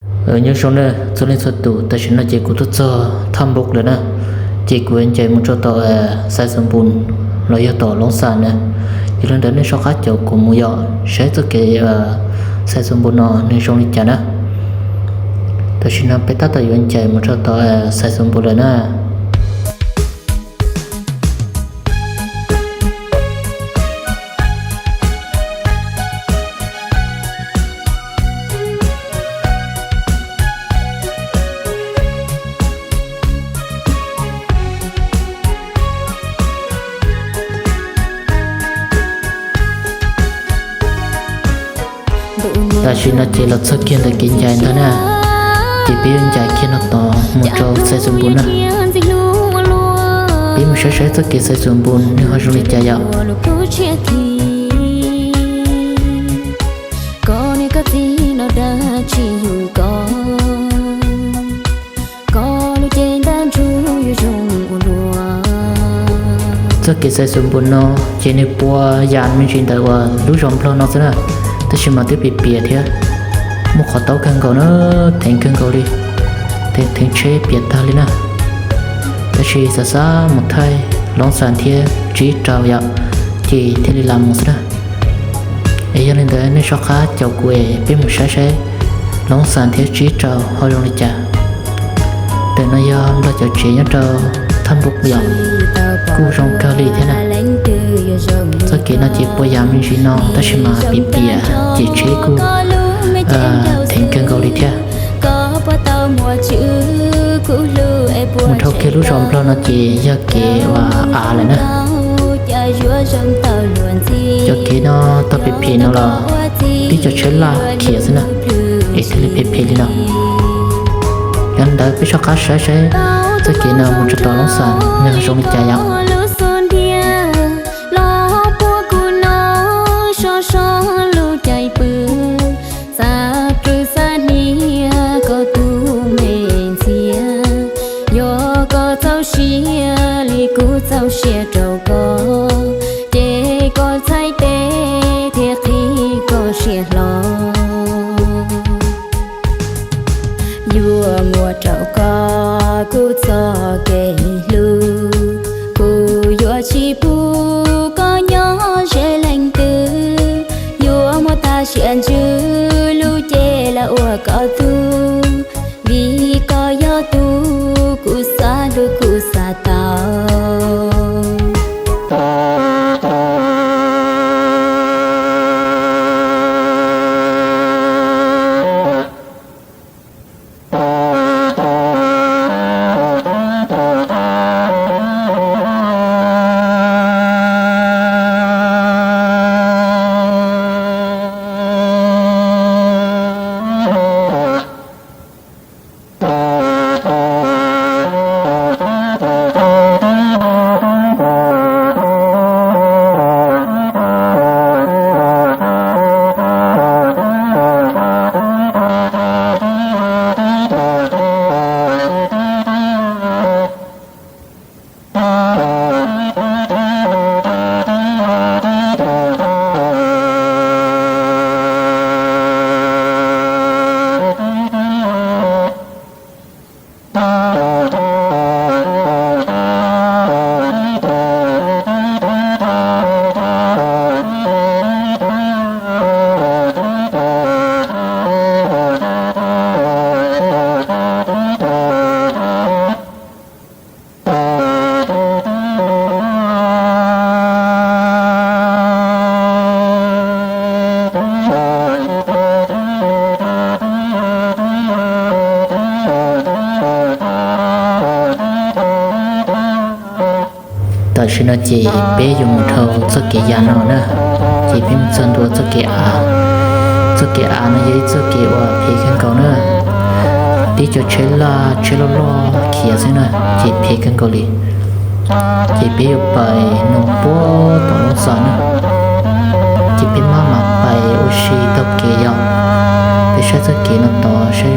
Nyob zoo na txhua leej txhua tus, tam sim no ces kuv tuaj txog Thaj Npuj lawm na, ces kuv yuav ncaim mus rau tom Xaiv Xus Npus los yog tom Loob Xas na. Yog li ntawd nej soj qab caum kuv mus yom, saib txoj kev Xaiv Xus Npus no nws zoo li cas na. Tam sim no peb tab tom yuav ncaim mus rau tom Xaiv Xus Npus lawm na. Tam sim no ces los txog kiag ntawm kev ncaim ntag na, ces peb yuav ncaim kiag no tod mus rau Xaiv Xus Npus na. Peb mus saib saib txoj kev Xaiv Xus Npus nws ho zoo li cas yom. Txoj kev Xaiv Xus Npus no ces nws puas yam me ntsis ntawm uas lub zos Nplog no xwb na, tab sis mas twb piam piam thiab, muaj qhov taub kawg nkaus na, theev kawg nkaus li, theev tsheb piam tag li na. Tab sis xav xav mus thaij Loob Xas thiab Tsib Rau yom, ces thiaj li lam mus xwb na. Es yog li ntawd nej soj qab caum kuv es peb mus saib saib Loob Xas thiab Tsib Rau ho zoo li cas. Ntawm no yog Nplog cov tsev nyob rau Thaj Npuj yom, kuj zoo kawg li thiab na. Txoj kev no ces puas yam me ntsis no tab sis mas piam piam ces tsheb kuj theev kawg nkaus li thiab. Mus dhau kiag lub zos Nplog no ces yog kev uas av lawm na. Cov kev no tau phem phem no los tib co tsheb laj khiav xwb na, es thiaj li phem phem li no. Yog li ntawd peb soj qab saib saib txoj kev no mus txog tom Loob Xas nws ho zoo li cas yom. Xav plw xav hnia koj tus me ntxhiab, yog koj txaus siab li kuv txaus siab rau koj, ces koj txhais tes thiab qhib koj siab hlo. Yuav muab rau koj kuv txoj kev hlub, kuv yuav tsis pub koj nyob ze leej twg. Yuav muab tag sia ntsws lub cev los ua koj tug, vim koj yog tus kuv xav hlub kuv xav tau. Tam sim no ces peb yuav mus dhau txoj kev yas no na, ces peb mus txog ntua txoj kev av. Txoj kev av no yog ib txoj kev uas phem kawg nkaus na, tib co tsheb laj tsheb loj loj khiav xwb na, ces phem kawg nkaus li. Ces peb yuav pais no puag tom Loob Xas na, ces peb maj mam pais ua si taug kev yom. Peb saib txoj kev no tod saib